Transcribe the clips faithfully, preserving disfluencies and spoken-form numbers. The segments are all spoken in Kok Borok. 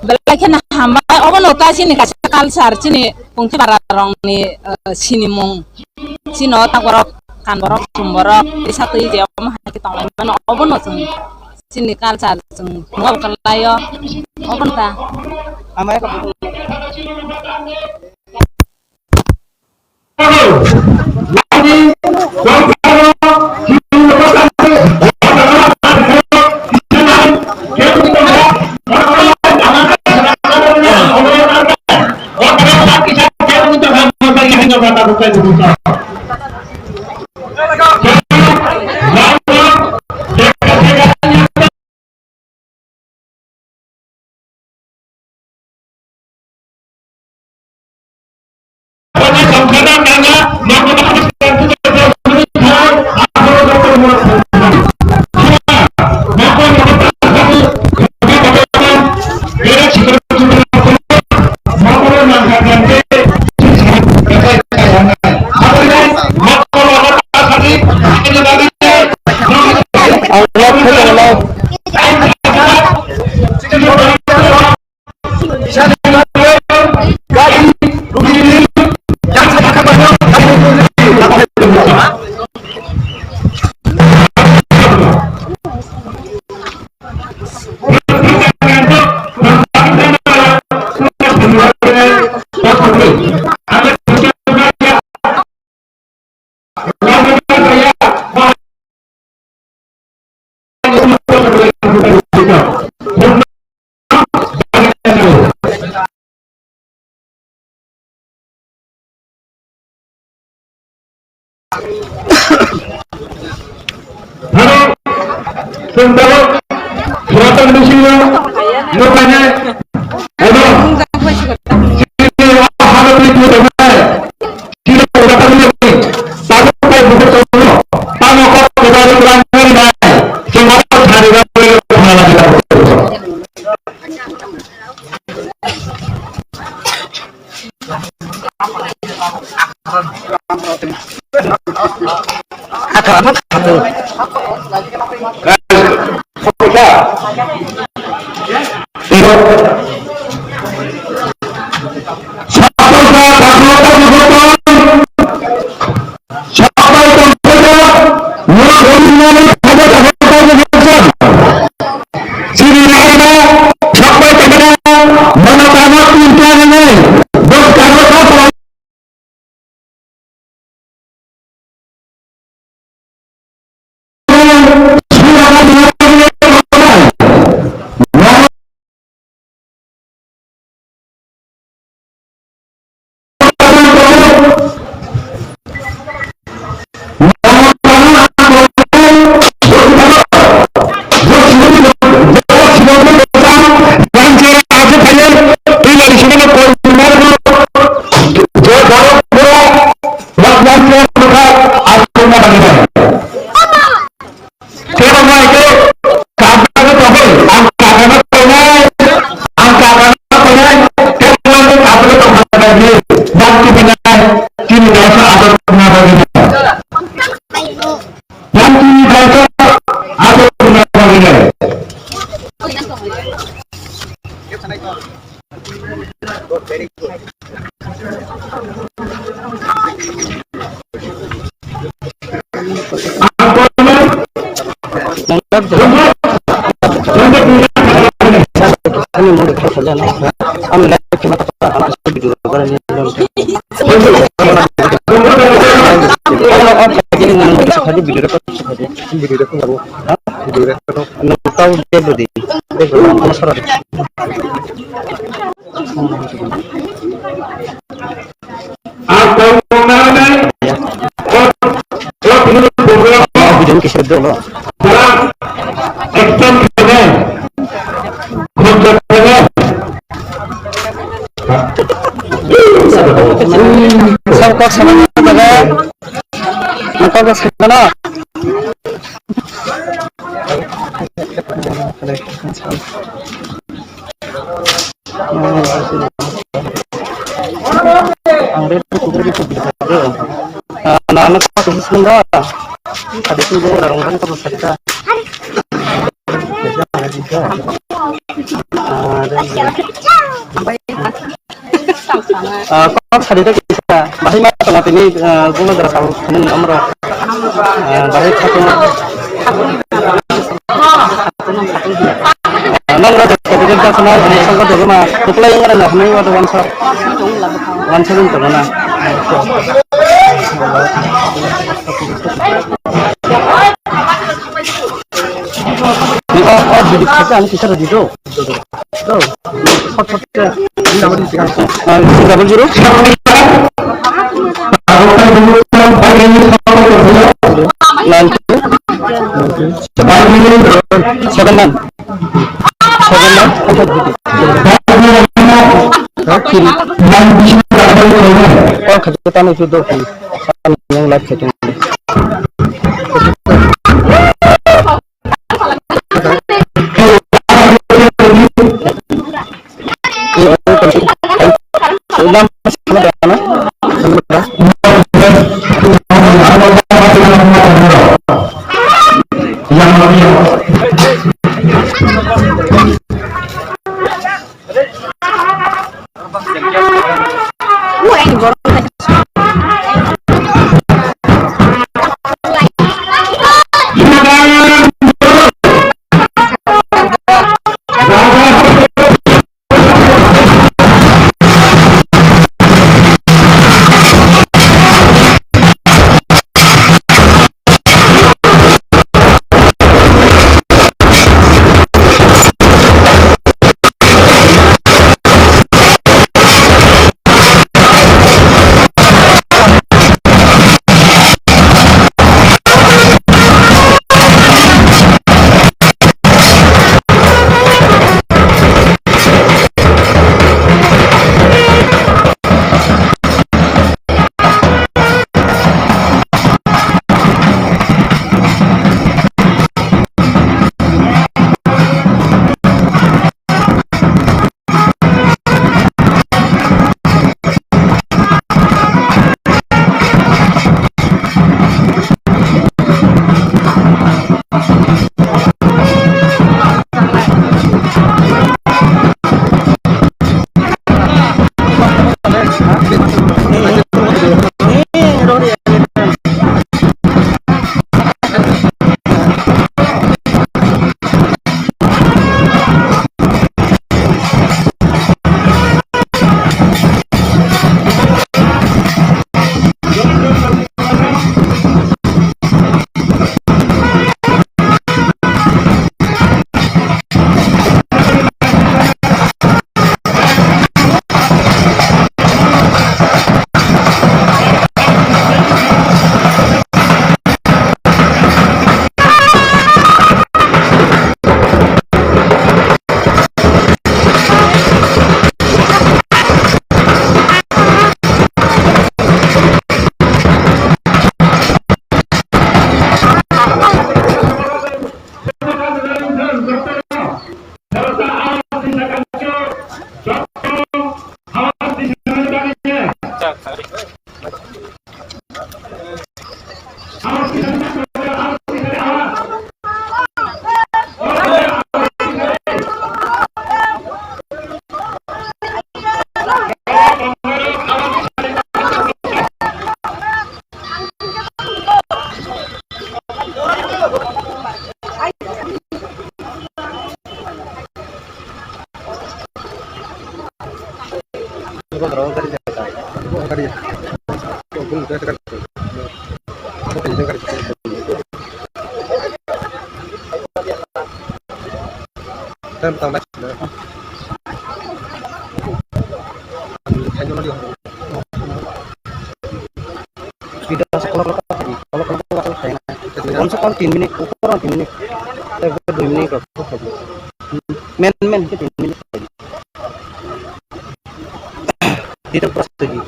Belai kheno hambai, obono ta chini kaisa culture, chini pungthi bara rokni, eh, sinimung. Chino tak borok, kan borok, sum borok, tisa twi je omo hai khe tonglai mano, obono chwng chini culture chwng phunuk kwlaio, obono ta. Aro, chwng tabuk Ratan bisingo nukhainai, ebo chini o habani thwi tongnai, chini o Ratan bisingo tabuk bai bukhuk tongo, tamo kok kwbangma kwrwng wngnai, chwng abo thani rw-, rw-, rw-, rw-, rw-, rw-, Kebo mai khe kagagwi tongwi, ang kagagwi tongnai, ang kagagwi tongnai, kebo mai khe kagagwi tongkha bagwi, bakti tongnai, chini dasa ador tongna bagwi. Bakti dasa ador tongna bagwi. Ah, kok sari ta kisa, bahai ma tongma tini, ah, guna dara sabo, hmm, amro, ah, bahai khatung. Ah, nang rajak khatung ta sana, ini sangka dogma, kuplai yang ada na, ini ada wansa, wansa dun tongna. Ni, oh, oh, duduk saja, ani kisah tadi tu. Double zero. Nine two. Seven nine. Seven nine. Call khaja tani fi do fi. Ani yang live chatting. Video sa kolok kolok kolok kolok kolok kolok kolok kolok. Onse kol tin minute, ukor tin minute. Tei dui minute rok kolok kolok. Men men ke tin minute. Dito pas lagi.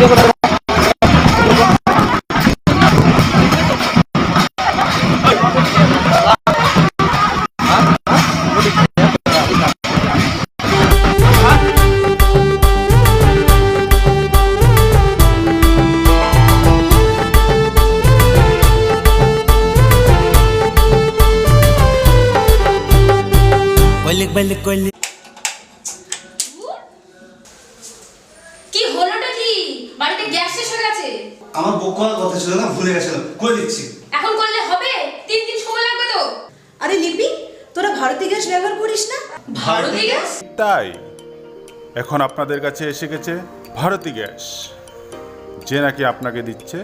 Koilik bailik koilik. কি হলোটা কি? বাড়িতে গ্যাস শেষ হয়ে গেছে। আমার বুক করার কথা ছিল না, ভুলে গেছিলাম, করে দিচ্ছি। এখন করলে হবে? তিন দিন সময় লাগবে তো। আরে লিপি, তোরা ভারতী গ্যাস ব্যবহার করিস না? ভারতী গ্যাস? তাই এখন আপনাদের কাছে এসে গেছে ভারতী গ্যাস, যে নাকি আপনাকে দিচ্ছে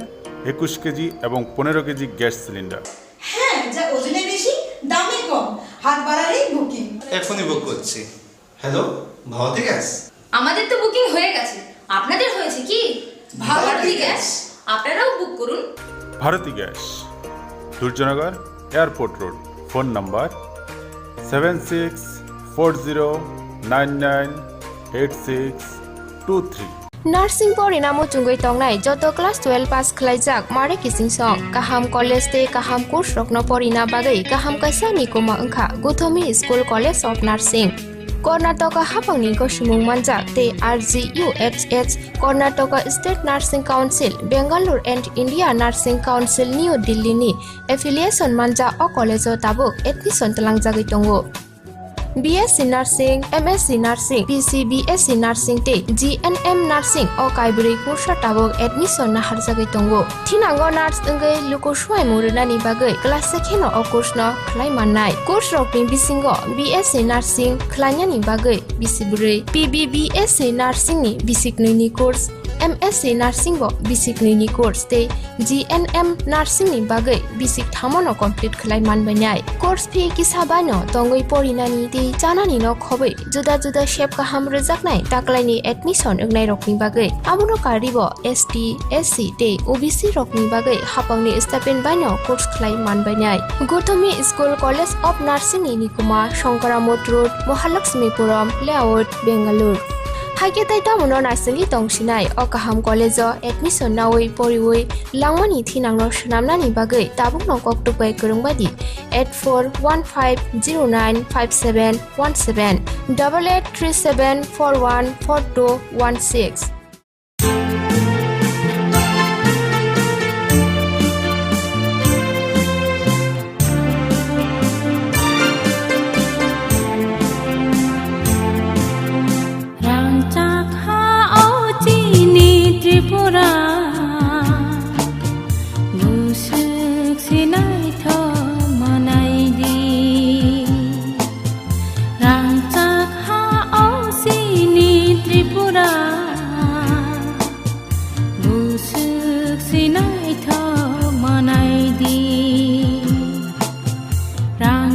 একুশ কেজি এবং পনেরো কেজি গ্যাস সিলিন্ডার। হ্যাঁ, যা ওজনে বেশি, দামে কম, হাত বাড়ালেই বুকিং। এখনই বুক করছি। হ্যালো, ভারতী গ্যাস? আমাদের তো বুকিং হয়ে গেছে, আপনাদের হয়েছে কি? ভারতী গ্যাস, আপনারাও বুক করুন। Bharati gas, Durjoynagar, airport road. Phone number seven six four zero nine nine eight six two three. Nursing porina muchungwi tongnai joto class twelve pass khlaijak mare kiching song, kaham college tei kaham course rokno porina bagwi kaham kaisa ni kuma wngkha Gothomi School College of Nursing. Karnataka haphangni gosimung manjak tei R G U H S, Karnataka State Nursing Council, Bangalore and India Nursing Council New Delhi ni affiliation manjak o college o tabuk admission twlangjagwi tongo. B S C Nursing, M S C Nursing, P C B S C Nursing tei G N M Nursing o kaibrwi kursa tabuk admission naharjagwi tongo. Thinango nurse wngwi luku suaimung rwnani bagwi class se kheno o course no khlai mannai. Course rokni bisingo B S C Nursing khlainani bagwi bisi bwrwi, P B B S C Nursing ni bisi knwi ni course, M S C Nursing bo bisi knwi ni course tei G N M Nursing ni bagwi bisi thamo no complete khlai manbainai. Course fee kisa bai no tongwi porinani tei chanani no khobwi juda juda sep kaham rwjaknai taklaini admission wngnairokni bagwi. Abono karwibo S T, S C tei O B C rokni bagwi haphangni stipend baino course khlai manbainai. Gothomi School College of Nursing ni nikuma Shankaramot Road, Mahalakshmipuram Layout, Bangalore. Haikhe tei tamono naisingwi tongsinai o kaham college o admission nawi poriwi langmani thinangno swnamnani bagwi tabukno koktwk bai kwrwng bai di eight four one five zero nine five seven one seven, double eight three seven four one four two one six.